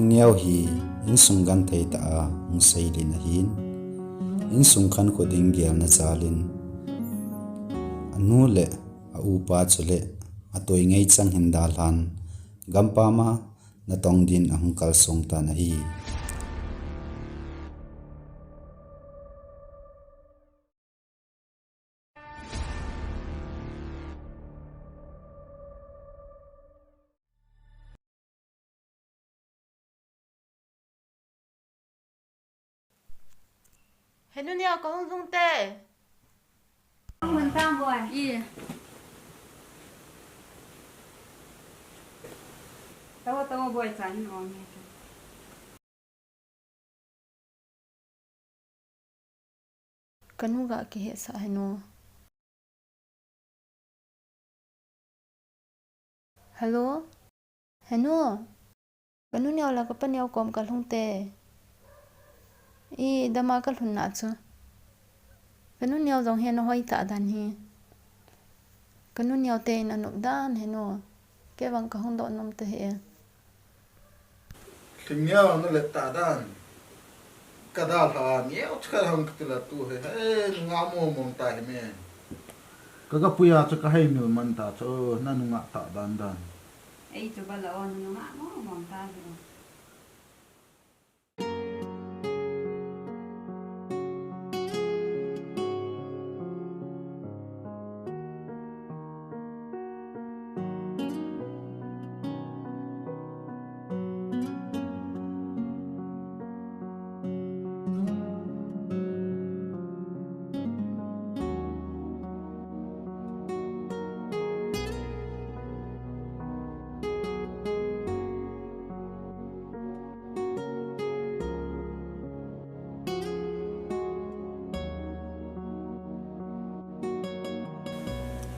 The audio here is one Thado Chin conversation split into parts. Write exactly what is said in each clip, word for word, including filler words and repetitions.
Neo hi insung genthei tah a hung seilin ahin, insung khankho ding gelna chalin, anu le aupa chule atoi ngei chang hin dalhan, gampam a natong din ahung kalsong tan ahi. Henu Neo, kahung lhung te. Hung tang boi. I. Tawa, tawa boi, cha hin ong e. Kanu ga kihetsah henu. Hello? Henu? Kanu Neo le kapa Neo kom kalhung te. I dama kalhun na chu. Kanu Neo jong hi ana hoi tah dan hi. Kanu Neo te in anop dan henu. Kei vang kahung doh nom tahih e. Lhing Neo na let tah dan. Kadalha Neo chu kahung kitila tu hi. He, nunga mo mong ta hi me. Ka, kapuia chu kahei mil man ta chu, nanunga tah dan dan. Ei chu bala o, nunga mo mong ta hi.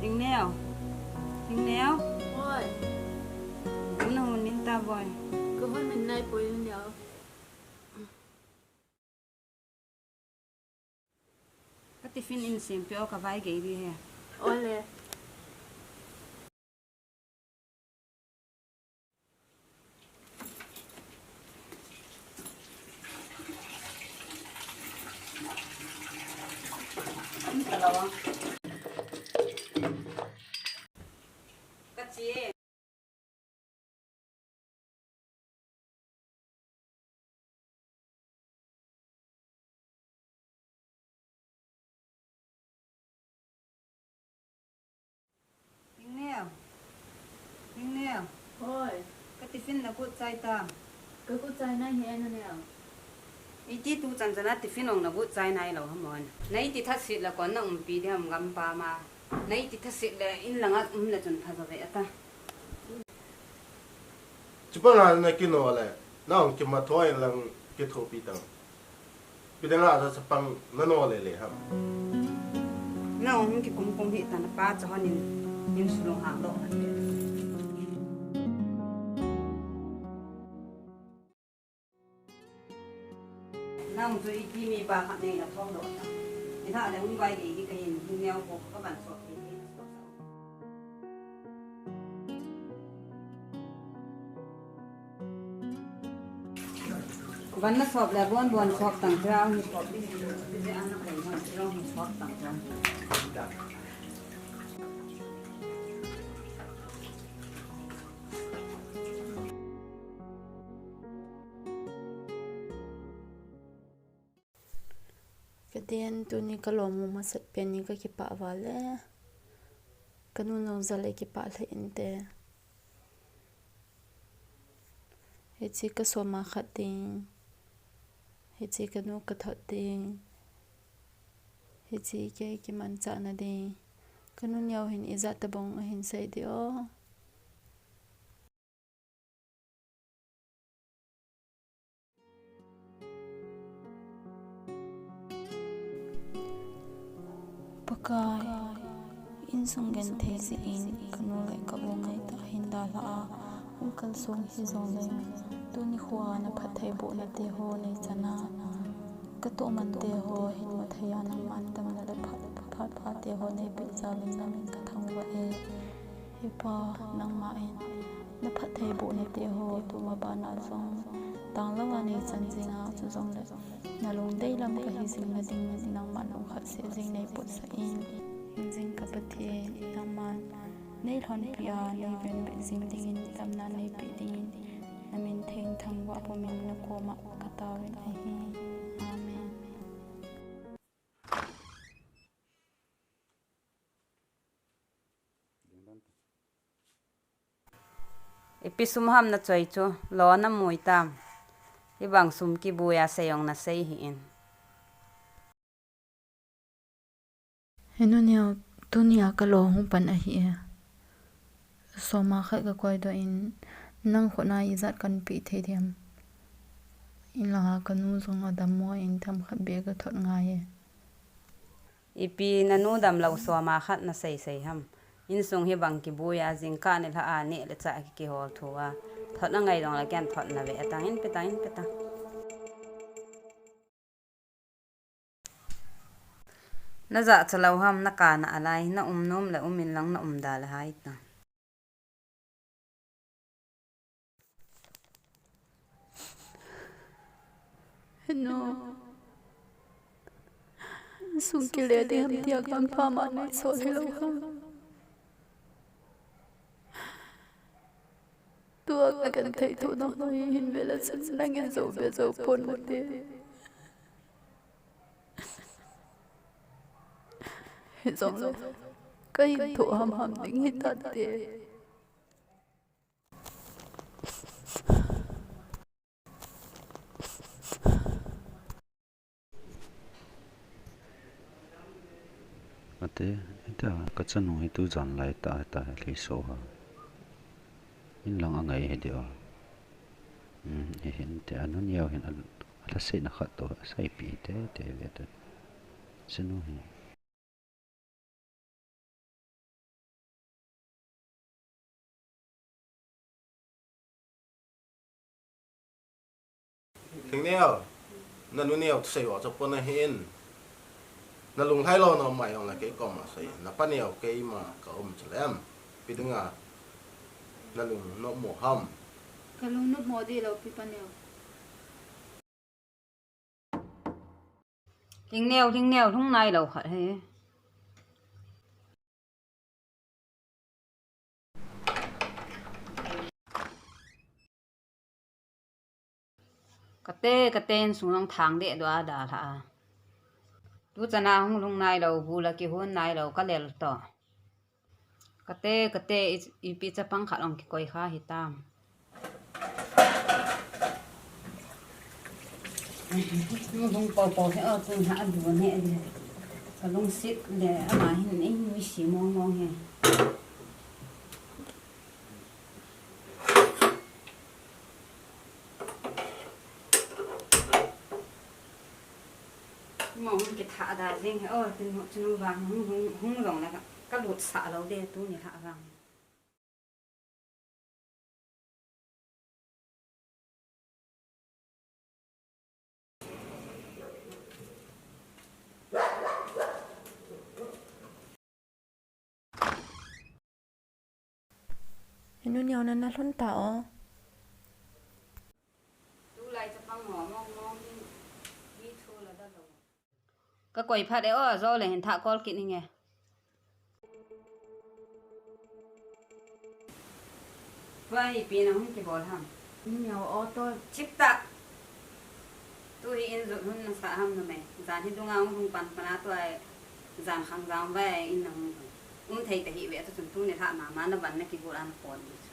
Lhing Neo. Lhing Neo. Hoi. Hung na hon min ta boi. Kahon min nai poi Neo. Ka tiffin in sem peh o, ka vai gei di he. Ole. Ka che. Lhing Neo. Lhing Neo. Hoi. Ka tiffin na gut chai ta. Ka gut chai nai hi Neo. Iti tu chan chan a tiffin ong na gut chai nai lou ham on. Nei ti thasit le kon na umpi di ham gampam a. Nei ti thasit le in langa um le chun pha jo ve ata. Chupang a na kino le, na ong kimatho in lang kithopi tang. Pidang a sa chapang na no le le ham. Na ong kikum kum hi ta na pa cha hon in, in sulung hang doh han. Nang chu iti mi pa khat nei na thong doh ta. Ni tha le hung vai gei di ka hin, hung neo ko ka ban sot thei thei na sot sa. Van na sop le bon bon sop tang cha, hung sop di, di ana koi hon, hung sop tang cha. Ka den tuni ka lom u masat pen ni ka kipah val e. Ka nu nung jal e kipah lheh inte. Hiche ka soma khat ding. Hiche ka nu ka thot ding. Hiche kei kimanchah na ding. Ka nu neo hin ijat tabang ahin sei di o. Pakai, insung genthei jeh in ka nu le ka u ngaitah a hin dalha a, hung kalsong hijongle, tuni khoa na phattheibohna te ho nei chan a, ka tohman te ho hin mu thei a nangman damna le phat, phat pha te ho nei peh jal in na min ka thangvah e. He Pa, nangma in na phattheibohna te ho tuma bana jong Tanglouva nei chan jinga, chujongle nalung deilam kahi jing nading, nangman lungkhat seh jing nei potsah in. Hingjing ka Pathen, nangman nei lhonpi a nei venbit jing dingin damna nei peh dingin, namin theng thangvah pumin nakoma kataovin ahi. Amen. Ipi sum ham nachoi chu, lo namu itam. Hibang sum kibuia sei jong nasei hih in. He nu neo, tunia kalo hung pan ahi e. Soma khat kakoi doh in, nang khut a ijat kanpe thei dem. Inlanga kanu jong adammo in themkhat beh kathot ngai e. Ipi nanu damlou soma khat nasei sei ham. Insung hibang kibuia jingkah nilhah a neh le chah kikihol thua, thot angai jongle ken thot nave tang, in pe tang, in pe tang. Najahcha lou ham, nakana alai, naum nom le um inlang naum da le hai ta. He nu, insung kile ding ham tia kampha ma nei sol hilou ham. Tua kagenthei thoh nahoi hin vela chun nangin jou be jou pon nate. Hijongle kahin thoh hamham ding hitante. Ate, ita, kachanu hi tujan lai ta, ta, lhi so ha. Inlang angai hi dia. Um, ihin te anu neo hin al, alhasei na khat to, asei pi te, te ve te. Chanu hi. Thingneo, nanu neo thusei ho chu pon ahin. Nalung lhailou nom mai jongle kei koma sei. Napa neo keima kaum chu lem. Ipi dinga nalung nopmo ham. Kalung nopmo deh lou pi pa neo. Thingneo, Thingneo, lhung nailou khat hi. Kate, kate, insung jong thang deh doh a dalha a. Tuchan a hung lhung nailou, bu la kihon nailou, kalel to. Kate, kate, i, ipi chapang khat ong kikoi kha hitam. Lung popo he o, tun ha adon he le. Kalungset le, ama hin, ei, nuisat mong mong he. Mo hung kithah da jeng he o, tin mo chunu vang hung, hung, hung jong le ka, kalutsah lou de tuni lha vang. He nu neo, nana lhun ta o. Tulai chapang mo mong mong hin, mi thu la da lo. Ka koi phat e o, jou le hin thah kol kit inge. Tua hi ipi na hung kibol ham? Neo auto. Chip tah. Tu hi in jot hun nasah ham numei. Jan hi dunga hung lhung pan pan a tua jan khang jang vai in na hung lhung. Um thei ta hi ve tu chun tuni lha mama na van na kigol a na pon di chu.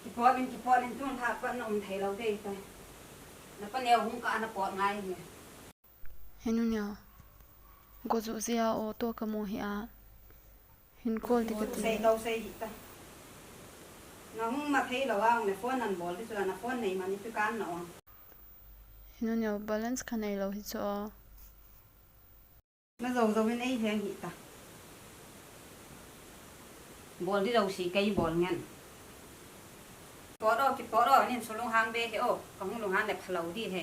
Kipot in, kipot in tun lha pat na um thei lou dei tai. Na pa neo hung kah a na pot ngai hi. He nu neo, go ju jia auto kamu hi a. Hin call ti kati. Sei lou sei hi ta. Na hung ma thei lou a, hung le phone nan bol ti chu la, na phone nei man ni tu kan na ong. He nu neo, balance kha nei lou hi chu a. Na jou jou in ei heng hi ta. Bol di lou si kei bol ngen. Pot o, kipot o, nin su lunghang be he o, ka hung lunghang le phalou di he.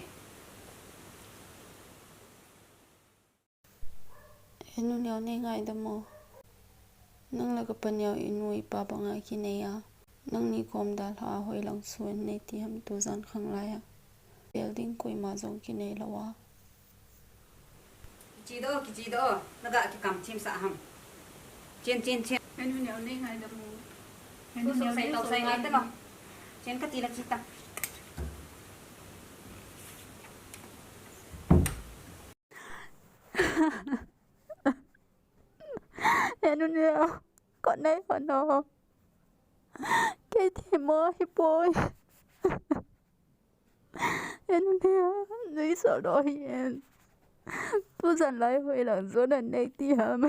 He nu neo, nei ngaidam o. Nang le ka pa neo inu ipa banga kinei a. Nangni kom dalha a hoilang sun nei ti ham tujan khang lai a. Tel ding koima jong kinei lou a. Kiche doh, kiche doh. Naga kikam thim sah ham. Chen, chen, chen. Anu neo nei ngai da mu. Anu neo sei tau sei ngai ta lo. Chen kati la chi ta. Anu neo. Kon nei ho no. Kei themmo hipoi. Anu neo, nui sol doh hih in. Tujan lai hoilang jon nanei ti ham.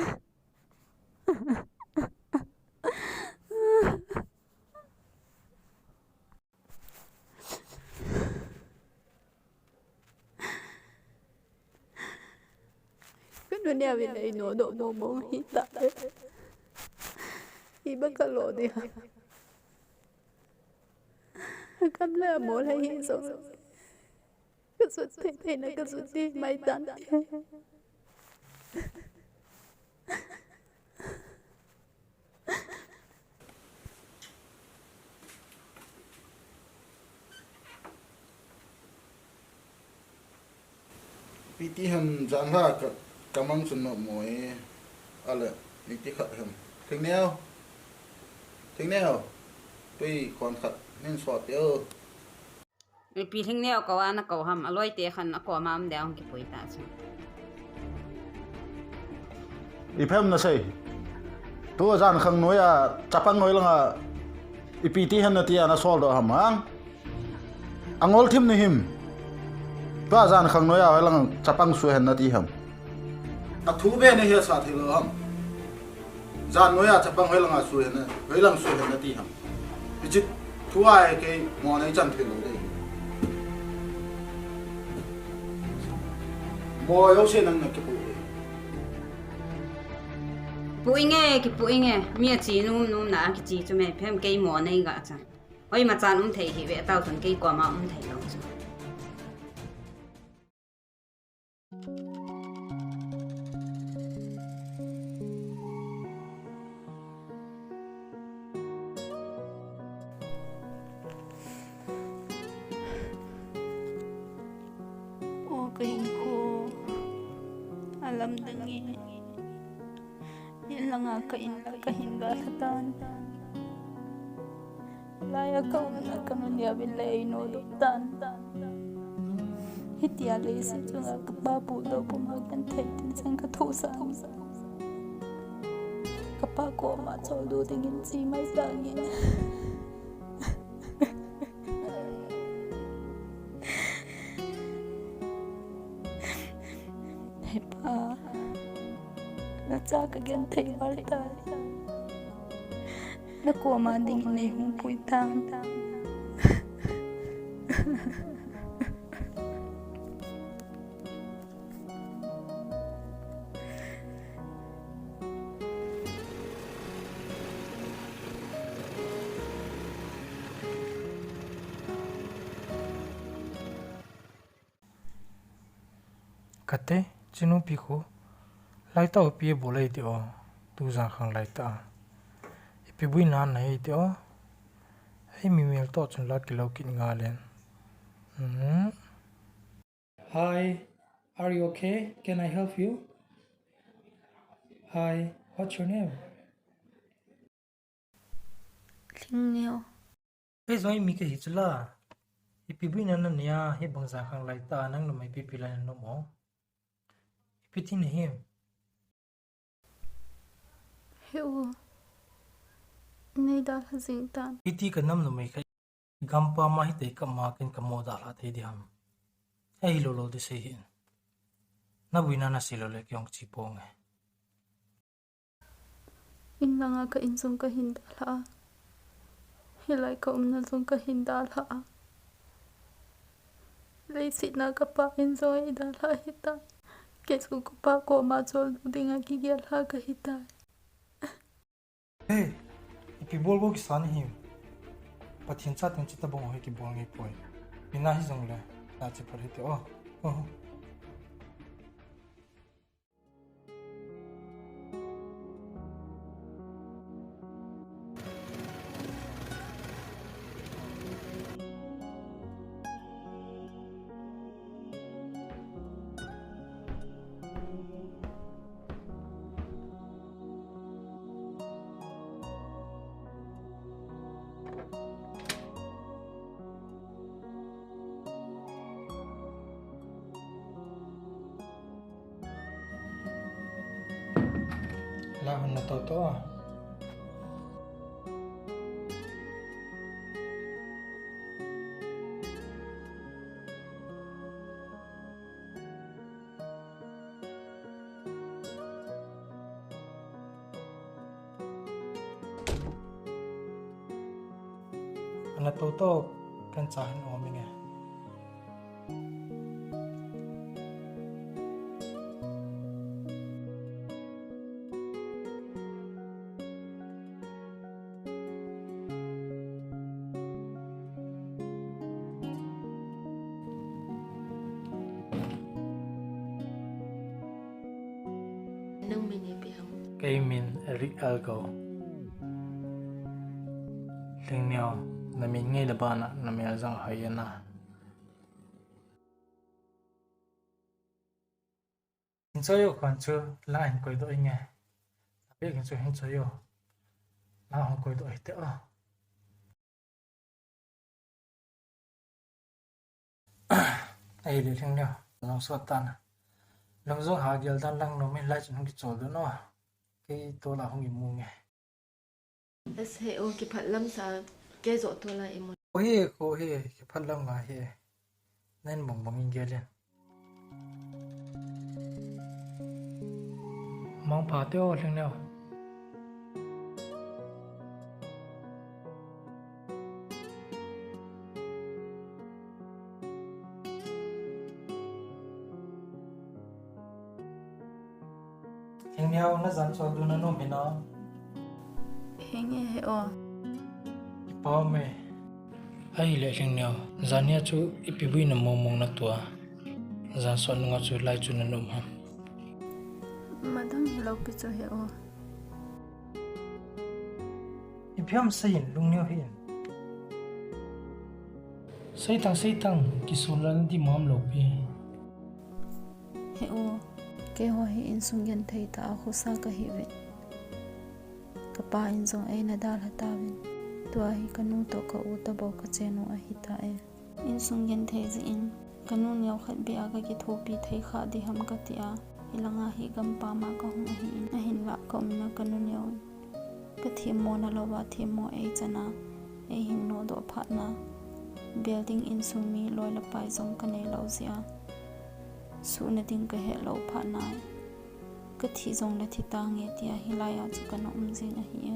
Ka nuneo in eino doh mong mong hita. Hi ba ka lo dia. Kam le mo le hi so. Ka sut thei thei na ka sut ti mai tan. Ipi ti ham, janhi ka, ka mang chun nom mo e. Ale, ipi ti khat ham. Thingneo. Thingneo. Tui khon khat nin so ti o. Ipi Thingneo kou a na kou ham, aloi te khan akou ma um deu kipui ta chu. Ipi ham na sei. Tu jan khang noiya, chapang noi langa, ipi ti ham na tia na sol doh ham hang. Angol thim ni him. Tu jan khang noiya, hoilang chapang su hen na ti ham. Athu be ne hi asa thei lou ham. Jan noiya chapang hoilanga su hen na, hoilang su hen na ti ham. Hichi thu a hi kei mo nei chan thei lou dei. Mo yo se nang na kipu. Pu inge, kipu inge. Mi achi num num na kichi chu me phem kei mo nei ga cha. Oi ma chan um thei hi ve tau tun kei ko ma um thei lou chu. O ka hinkho, alamdang e. Inlanga ka in la ka hin dalha tan. Laiya ka umna ka nuneo in le eino doh tan. Hitia leiset chunga ka pa pudoh puma genthei tin chang ka thohsah. Ka pa koma choldo dingin che mai tangin. He pa, nacha ka genthei val tai. Na koma dingin nei hung pui tan. Kate, chinu pi khu, laitah u pi bol ei ti o, tu jan khang laitah a. Ipi buina nei ti o, hei mi mel toh chun la kilo kit nga len. Hmm. Hi, are you okay? Can I help you? Hi, what's your name? Thingneo. Hei jong mi ka hi chu la. Ipi buina na nei a, hibang jan khang laitah a, nang numei pipi lai na nom o. Ipi ti na hi. He u. Nei dalha jing tan. Iti ka nam numei kha. Gampa ma hi tei ka ma ken ka mo dalha thei di ham. Hei lolo di sei hin. Na buina na sei lole kei hung chi ponge. Inlanga ka in jong ka hin dalha a. Hilai ka umna jong ka hin dalha a. Leiset na ka pa in jong ei dalha hitai. Kei chu ka pa koma choldo dinga kigel lha ka hitai. Hey, ipi bol bol kisa na hi. Pathen chaten chuti bang ho hi kibol ngai poi. Mina hi jong le, na che phat hite o. Oh. La hon na to to. Ana to to kan cha han om inge. Nang min ipi ham? Kei min Eric Elgo. Lhingneo, na min ngei le bana, na mel jong hoi na. Hin choi u khon chu la hin koi doh inge. Apek hin chu hin choi u. La hung koi doh hite o. Ahile Lhingneo, long sot tan. Long jong ha gel dan lang nom in lai chun hung kichol doh no. Kei to la hung imu nge. Ese o, kiphat lam sa, kei joh to la imu. Ko hi, ko hi, kiphat lam nga hi. Nen bong bong in gel in. Mangpha te o Lhingneo. Lhingneo, na jan chol dun na nom hina. Henge he o. Kipa me. Ahile Lhingneo, jan nia chu ipi buina mong mong na tua. Jan sot nunga chu lai chu na nom ham? Madang hilou pi chu he o. Ipi ham seiyin Lhingneo hin. Seitang, seitang, kisun la na di mam lou pi. He o, keiho hi insung genthei tah a khosa kahiuve. Kapa in jong eina dalha tauvin. Tua hi kanu toh ka u tabou kachen u ahitai. Insung genthei jeh in, kanu neokhat beh a kakithopi thei kha ding ham kati a, hilanga hi gampam a kahung ahin, ahinlah ka umna kanu neo in. Kathemmona louva themmo eichan a, eihin nodoh phat na. Building insung mi loi le pai jong kanei lou jeh a, suhna ding kahet lou phat na. Kathi jongle thi tange tia hilai a chu kana um jing ahi e.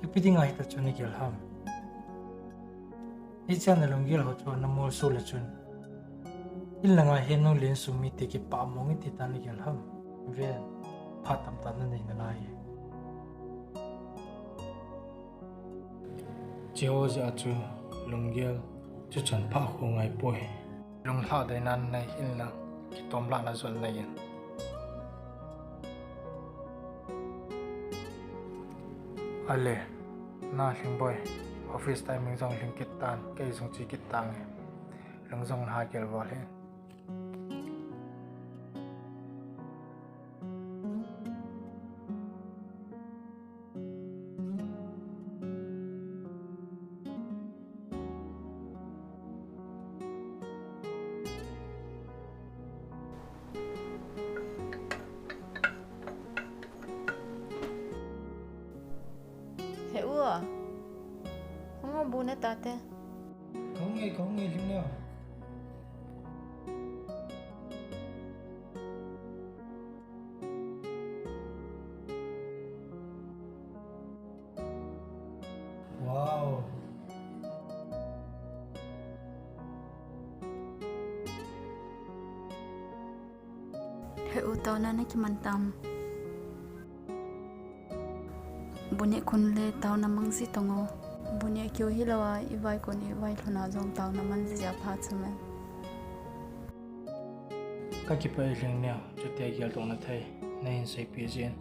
Ipi dinga hita chu nagel ham? Hichea nalunggel ho chu namolso le chun, inlanga henu le insung mite kipah mong in tita nagel ham? Ven, phat tamtah nanei nalai e. Hicheho jeh a chu lunggel chu chanpha khu ngaipoi. Lunglhah deinan nei inlang, kitomlahna jong nei in. Ale, na Lhingboi, office timing jong lhing kit tan, kei jong che kit tange. Lung jong lha gel vo le. He u a, hung o bu na tate. Kahung e, kahung e, Lhingneo. Wow. He u, taona nakiman tam? Bu neh khun le taona mang ji tong o. Bu neh kiu hilou a, i vai kon i vai lhun a jong taona man ji a pha chu mai. Ka kipah e Lhingneo, chutia geldohna thei nahin seipeh jeh in.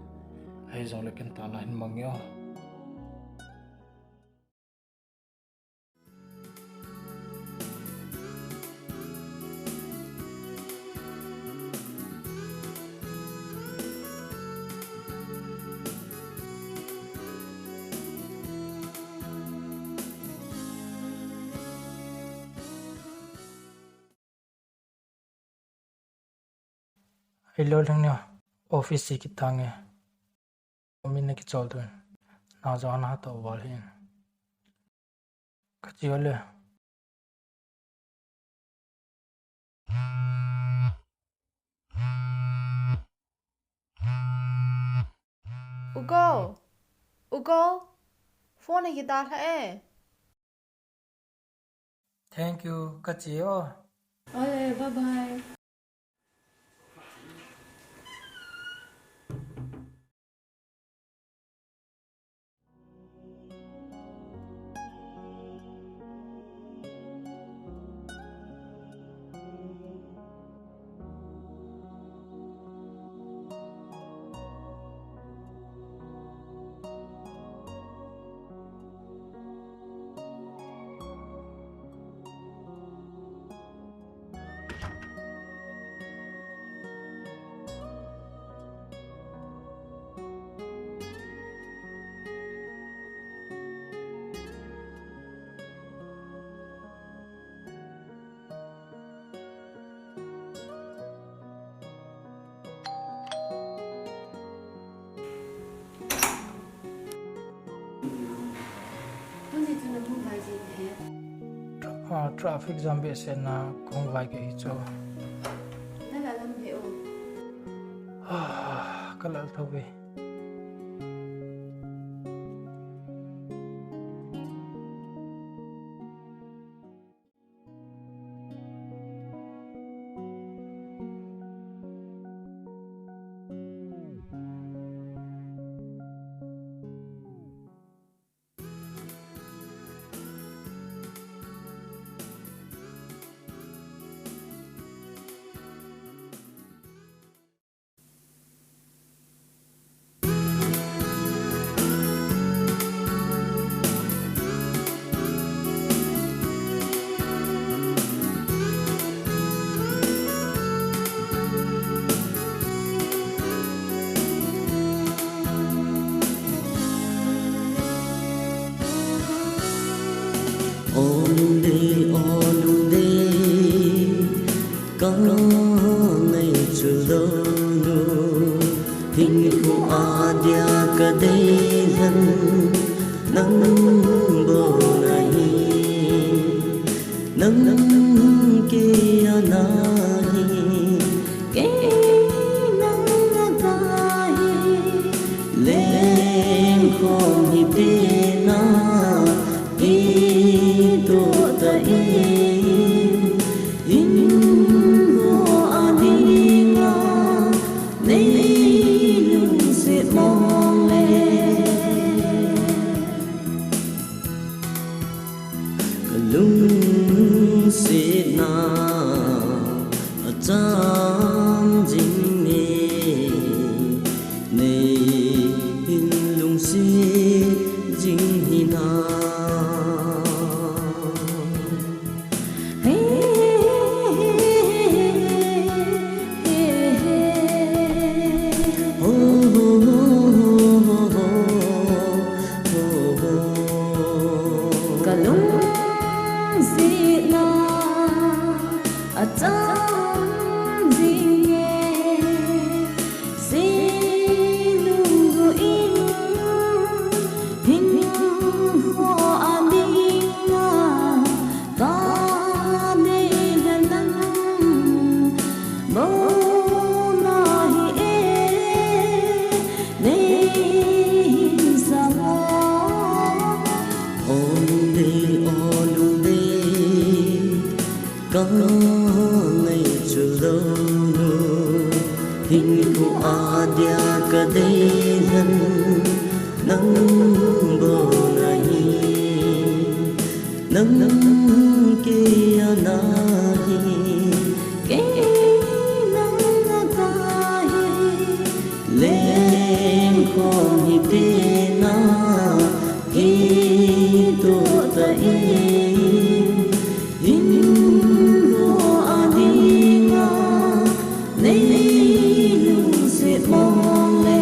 Ahijongle ken taona hin mang e o. Hello, leng nia. Office si kitange. Min na kichol tun. Na jo na to wal hin. Ka chi le. Ugo. Ugo. Phone hi kidal ha e. Thank you, ka chi o. Ole, bye bye. Tuni chu na hung vai jin he. Tra-, ah, traffic jam behseh na kahung vai kei hi chu. Na la lam he o. Ah, ka lal tho ve. Om de, om de. Ka ngaicha lou nu, hinkho a dia ka dei lhon, nang bou ahi, nang kei a nahi, kei nang a kahi, lengkhom hi tina, ito ta in. Hinkho a dinga nei lungset mong le, ka lungsetna acham jing e, nei hin lungset jing hinam. Ka lungsetna acham jing e, sei lungdon in, hinkho a dinga ka dei lhon, nang bou ahi e, nei hin sa o. Om de, om de. Ka ngaicha lou nu, hinkho a dia ka dei lhon, nang bou ahi, nang kei a nahi, kei nang a kahi, lengkhom hi tina, ito ta in. Hinkho a dinga nei lungset mong le.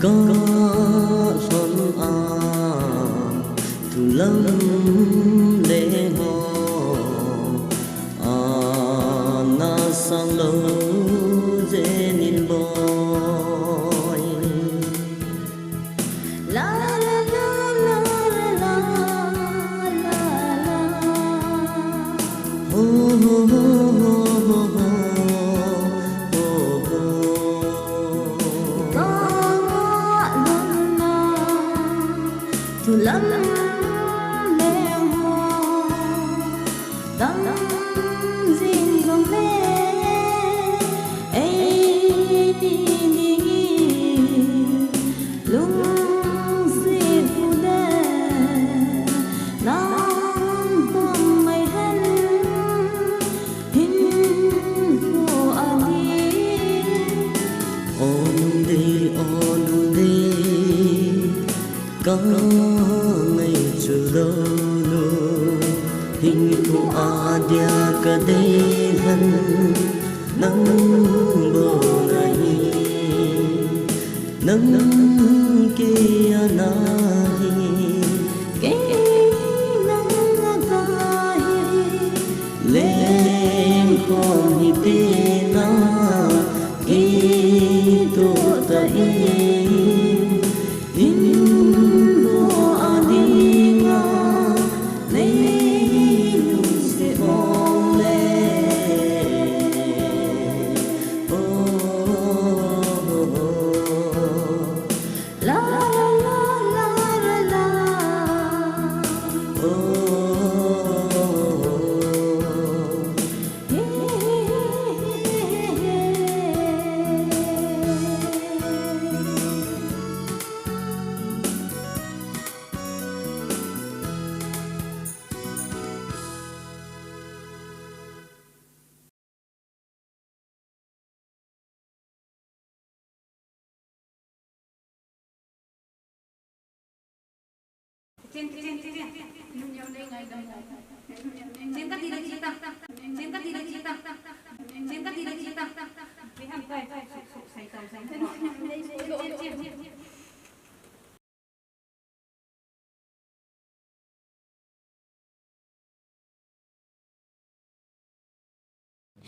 Ka lhon a, thulam leng ho, a na sang lou jeng in boi. La, la, la, la, la, la, la, la. Ho, ho, ho, ho, ho, ho, ho. Ka lhon a, thulam leng ho. Tam jing jong le, ei ni ni, lungset u le, nang pom mai hen, hin hu a di. O nung dei, o nung dei. Ka ngaicha lou nu, hinkho a dia ka dei hen, nang bou nahi, nang kei a nahi, kei nang a tahi, leng khom hi tina, kei toh ta hi. Hinkho a dinga nei lungset mong le. Oh, oh, oh. La, la, la, la, la, la. Oh, oh, oh, oh.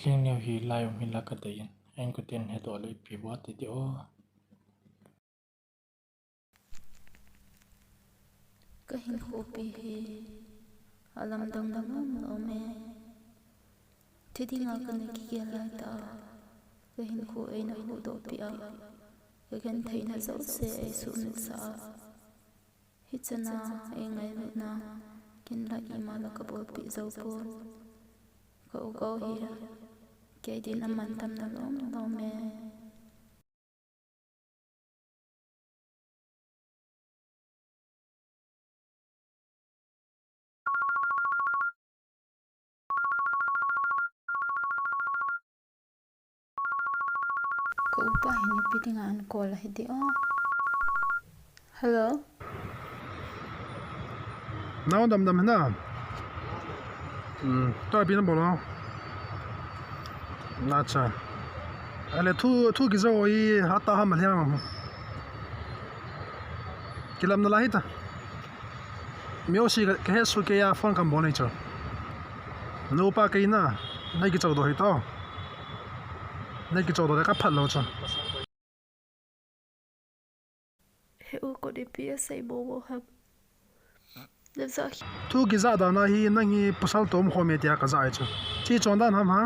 Lhingneo hi lai um hi la ka dei in, en ka tin he doh lei pi bua ti ti o. Ka hinkho pi hi a lamdang dang lom lom e. Thi dinga ka nei kigel lai ta a, ka hinkho eina huhdoh pi a, ka gentheina jouse ei suhmil sah a. Hichana ei ngailutna, kin la ima la ka bolpeh jou pon. Ka u ka u hi, kei din a mantam na lom lom e. Ka upa hin ipi dinga an call ahi di o. Hello. Nao dam dam hina. Hmm, to ipi na bol o. Acha. Ale thu, thu kijou i hata ham le ham. Kilam na la hita. Mi o si ka, ka he su ke ya phone kam bol nei cho. Nu pa ke na, nei kichou doh hito. Nei kichou doh le ka phat lou cho. He u ko di pi a sei bo bo ha. Le za. Thu kija dan a hi nang hi pasal tom khom e tia ka ja ai chu. Chi chon dan ham ha.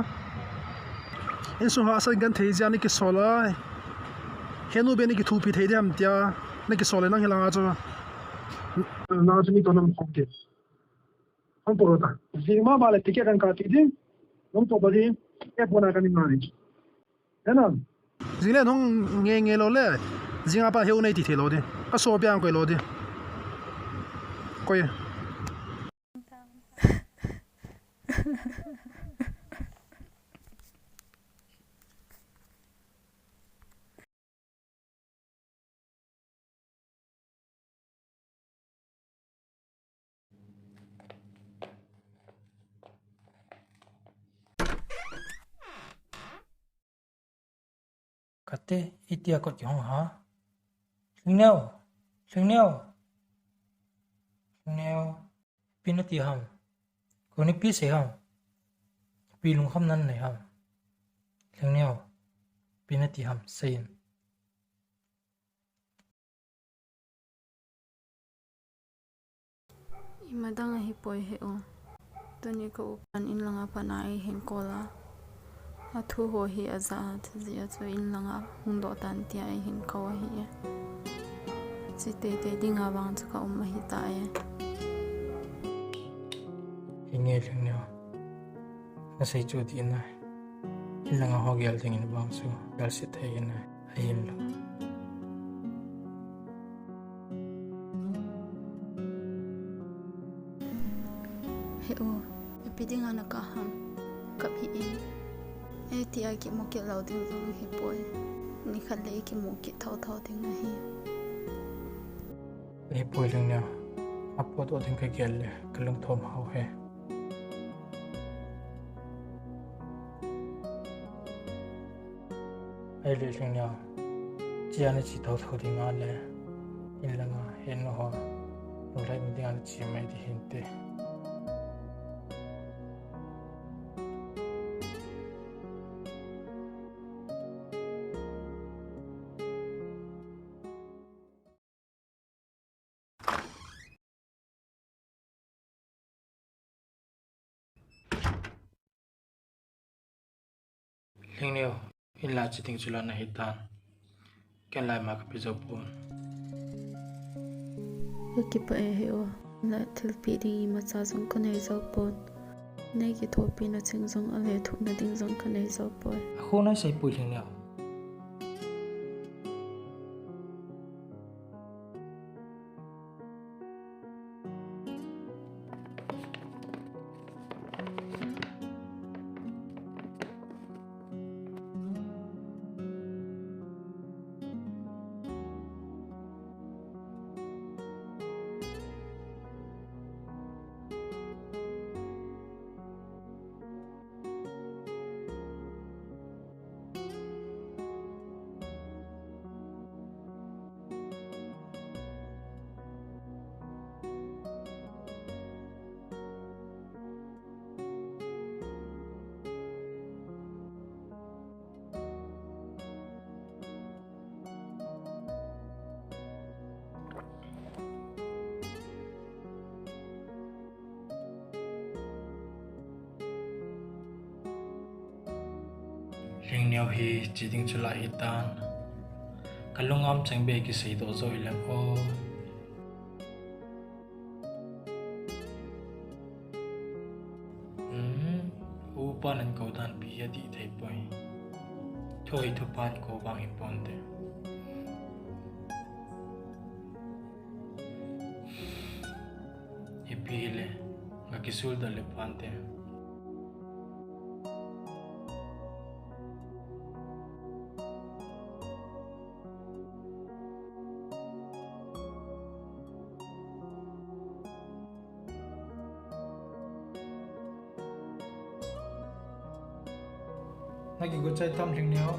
Insung ha sa genthei jia ni kisol a. He nu be ni kithupi thei di ham tia. Ni kisol e nang hi langa chu. Na chu ni to nam khom ke. Hong po ta. Jing ma ma le ticket ang ka ti ding. Hong po ba ding. E po na ka ni ma ni. He na. Jing le nong nge nge lou le. Jing apa heu nei ti thei lou di. Ka so piang koi lou di. Koi. Kate, itia kot kihong ha? Lhingneo. Lhingneo. Lhingneo. Ipi nati ham? Koi in ipi sei ham? Ipi lungkham nanei ham? Lhingneo. Ipi nati ham? Seiyin. Ima dang ahipoi he u. Tuni ka upan in langa pat a eihin call a. Athu ho hi aja a, chujeh a chu in langa hung doh tan tia eihin kou ahi e. Chi teitei dinga vang chu ka um ahitai. Hinge Lhingneo. Nasei chu dih nai. In langa ho gel dingin vang chu gelset thei hinai. Ahinla. He u, ipi dinga nakap ham? Kap hih in. Eitia kimu kit lou ding jong hipoi. Nikhat le ikimu kit thotho ding ahi. Ahipoi Lhingneo, apotdoh ding kagel le kalungthim hao e. Ahile Lhingneo, chia nache thotho ding ahile, in langa henu ho, nulhai mi dinga nache mai ding hinte. Lhingneo, in la che ding chu la nahi tan. Ken la ima kape jou pon. Kakipah e he u. La thilpeh ding imacha jong kanei jou pon. Nei kithopina ching jong ale thuhna ding jong kanei jou poi. Akhoh naisei poi Lhingneo. Lhingneo hi che ding chu la hitan. Kalung a um cheng beh kiseidoh jou hileng o. Hmm, upa nan kou dan pi hi adih thei poi. Thu hi thu phat kou vang hi ponte. Ipi hile, nga kisul da le pante. Naki guchai tam Lhingneo.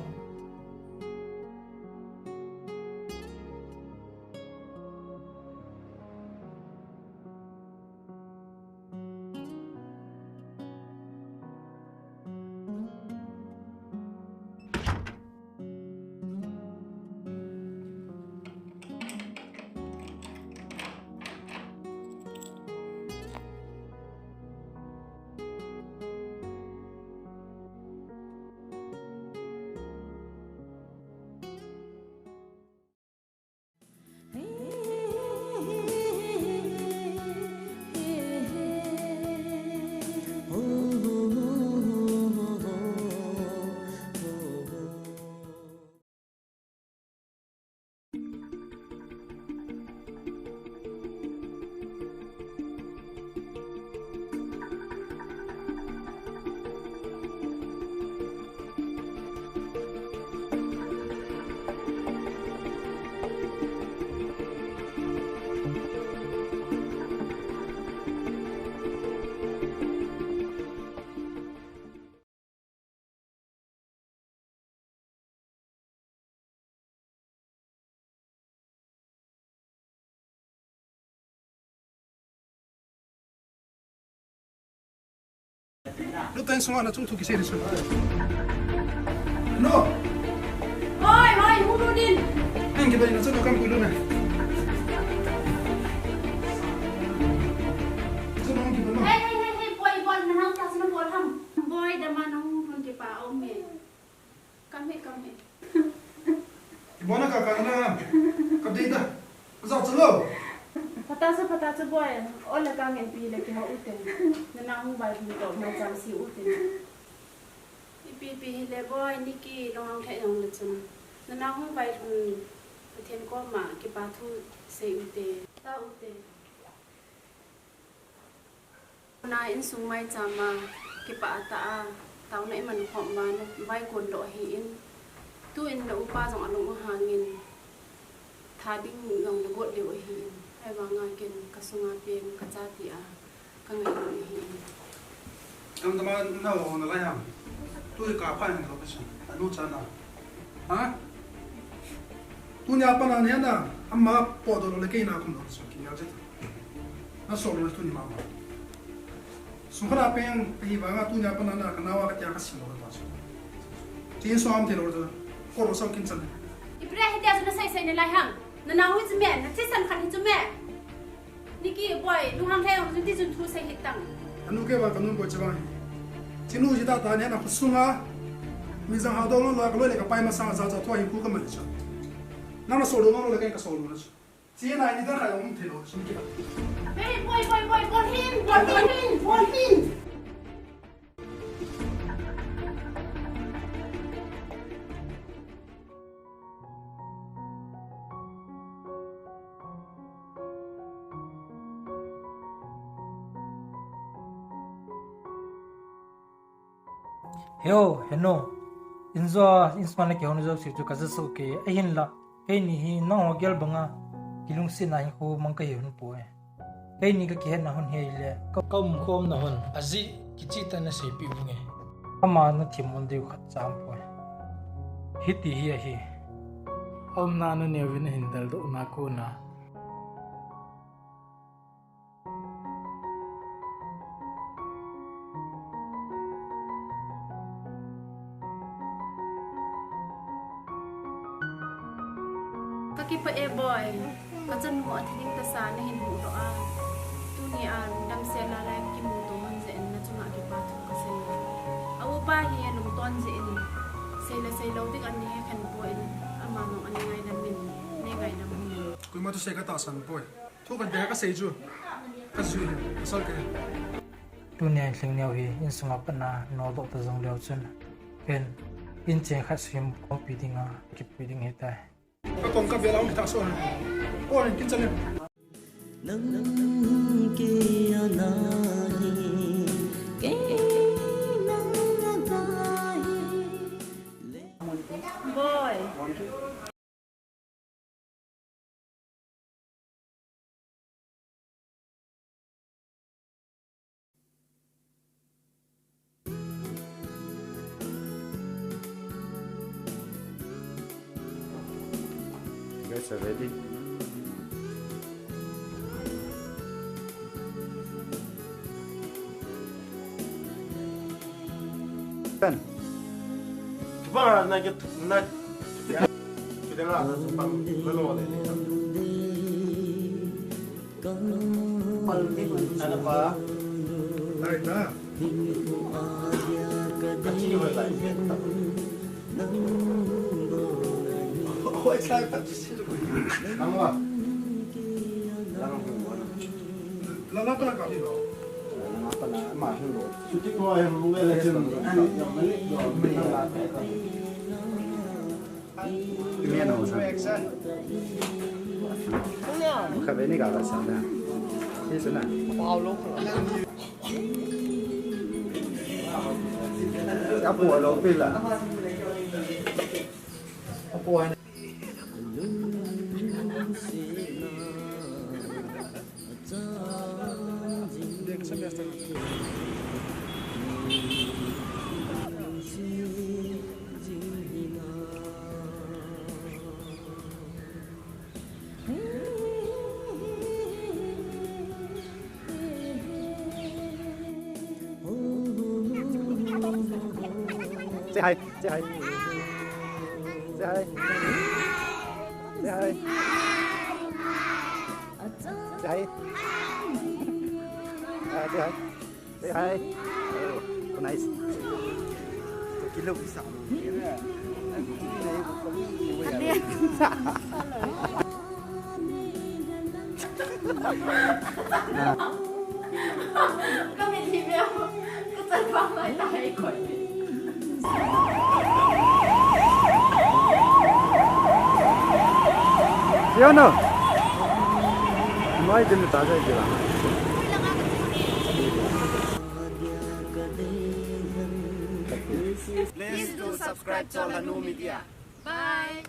Lut tan, insunga nachung thu kisei ding chu. No. Hoi, hoi, hung lut in. Nang kibai na chu, kam pui lut na. Chu nang kibai na. Hey, hey, hey, hey, boi, boi, nang ta chu nabol ham. Boi, dama nahung lhun kipa aum e. Kam he, kam he. Ibol na ka, ka na. Ka dei da. Ka zau chu lo. Phatah chu, phatah chu boi. Ol le ka ngen pi le kihou ute. Nana hung vailhun toh maicham se ute. Ipi pi hile boi, Nicky, lunghang lheh jong le chun. Nana hung vailhun Pathen koma kipa thu sei ute. Ta ute. Na insung maicham a kipah tah a taona iman khom uva navai kon doh ahin, tuin na upa jong alung ahangin tha ding jong nagot leu ahin, ahivanga ken kasunga pen kachate a kangai lou ahin. Nang dama nao nalai ham? Tui kapha nalou kasin, anu chana. Ha? Tunia pat a nana ama potdoh lou le kei nakhum lou kasin, kingel jeh. Nasol lou tuni mama. Sungkhat a peng ahivanga tunia pat a na kanao a katia kasim lou ta chu. Tin som thei lou ta. Ko lou sao kin chan. Ipi ra hitia chu nasei sei nalai ham? Nanao hi chu me, nathisan khat hi chu me. Nicky boi, lunghang lheh jong chun tichun thu sei hih tan. Anu kei vang kanu boi chu vang hi. Chinu ji tata nana khosunga mi jang ha dong lou, kaloi le kapai masang a jacha thua hi khu kaman chu. Nang nasol lou lou le kei kasol lou chu. Chi nai ni dan khat jong um thei lou, sum kila. Hey, boi, boi, boi, bol hin, bol hin, bol hin. Heo, henu. Injo, insung a nakihou jouse chu kajah soh kei, ahinla. Keini hi nangho gel banga kilungsetna hinkho mang kahi hon poi. Keini kakihetna hon hi ahile, ka, kaumkhomna hon ajeh kicheh tah in naseipeh unge. Ama nathemmo diu khatcha aumpoi. Hiti hi ahi. Aumna naneuvin ahin deldohna kona. Kakipah e boi, kachanu a thi ding tahsa nahin huhdoh a, tunia damsel a lai kimuto hon jeh in nachunga kipa thu kasei. A upa hi alungton jeh in, sei le sei lou ding in neihe khen poi, ama jong ana ngaidam in, neingaidam un. Koima thusei katahsan poi. Thu khat beh kasei chu. Kajui, kasal kei. Tunia lhingneo hi insunga pat a noldoh ta jong leu chun, ken inchen khat sum khompi dinga kipui ding ahitai. Kakom kavel a um thah so. Ko hin kin chan le. Nang kei a nahi, kei nang a kahi. Boi. Guys are ready. Done. Ba na get na. Kita nga sa pang lalo le. Ano pa? Ay na. Kachini wala. Hoy, sa pa. Ano ba? Lalo pa na ka. Lalo pa na ma. Suti ko ay mo le. Mia no sa. Ka ve ni ka la sa na. Ni sa na. Apo lo pila. Apo. Hi, say hi. Say hi. Say hi. Say hi. Ah, say hi. Say hi. Oh, nice. Kilo isa. Kami di ba? Katalbang na tayo ko. Yun o. Mai din ta sa ila. Please do subscribe to Lanu Media. Bye.